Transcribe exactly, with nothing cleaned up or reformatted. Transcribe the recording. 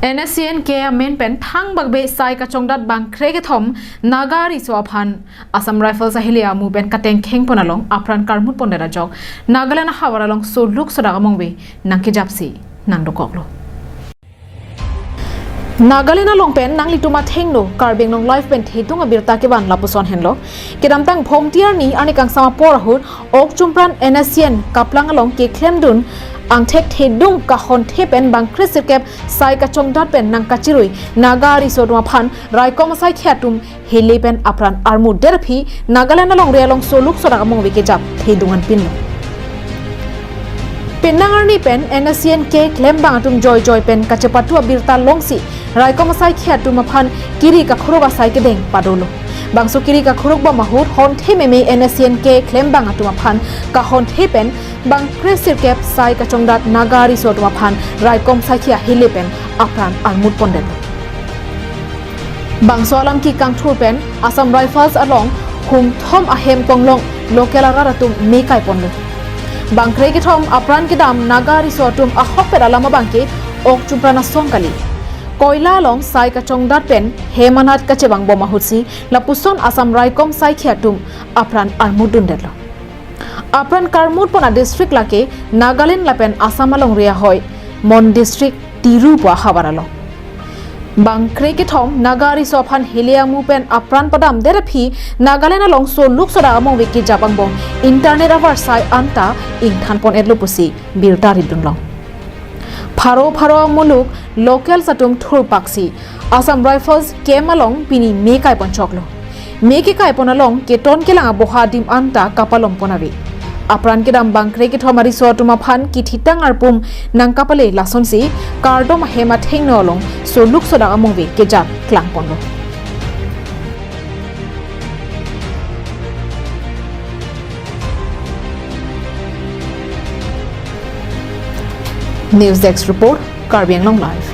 N S C N K amen pen thangbakbe sai kachongdat bangkre kethom Naga riso aphan Assam Rifles ahile amu pen katengkheng pon along apran karmut pondet ajok Nagaland ahavar along soluk sodak amongve nangkejapsi nangdokoklo. Nagaland along pen nanglitum athengno Karbi Anglong Live pen thedung abirta kevan lapuson henlo. Kedamtang Bhomti arni arni kangsam apor ahut Ok Chumpran N S C N kaplang along keklemdun angthek thedung kahonthe pen bangkre sirkep sai kachongdat pen nangkachirui Naga riso atum aphan raikom asaikhi atum hele pen apran armut det aphi Nagaland alongri along soluk sodak amongve kejap thedung anpinlo. Penang arni pen N S C N K klembang atum joijoi pen kachepatu abirta longsi raikom asaikhi atum aphan kiri kakhuruk asai kedeng padolo. Bangso kiri kakhuruk bom ahut honthe meme N S C N K klembang atum aphan kahonthe pen bangkre sirkep sai kachongdat Naga riso atum aphan raikom asaikhi ahele pen apran armut pondet. Bangso alam kekangthur pen Assam Rifles along hum thom ahem konglong local arat atum me kai ponlo. Bangkre kethom apran kedam Naga riso atum ahokpet alam abangke Ok Chumpran asong kali. Koila along sai kachongdat pen hem anat kachebang bom ahutsi lapuson Assam raikom asaikhi atum apran armut dundetlo. Apran karmut pon adistrict lake Nagaland lapen Assam alongri ahoi Mon district Tiru pu ahavar along. Bangkre kethom Naga riso aphan hele amu pen apran padamdet aphi Nagaland along soluk sodak amongve kejap angbong internet avarsai anta ingthan pon-etlo pusi birta ridunlong. Pharo pharo amuluk local atum thurpaksi Assam Rifles camp along pini me kai ponchoklo. Me kekai pon along keton kelang aboha adim anta kapalom pon ave. Apran kedam bangkre kethom ariso atum aphan kithitang arpum nangkapale lasonsi kardom ahem athengno along soluk sodak amongve kejap klang ponlo. News Desk Report, Karbi Anglong Live.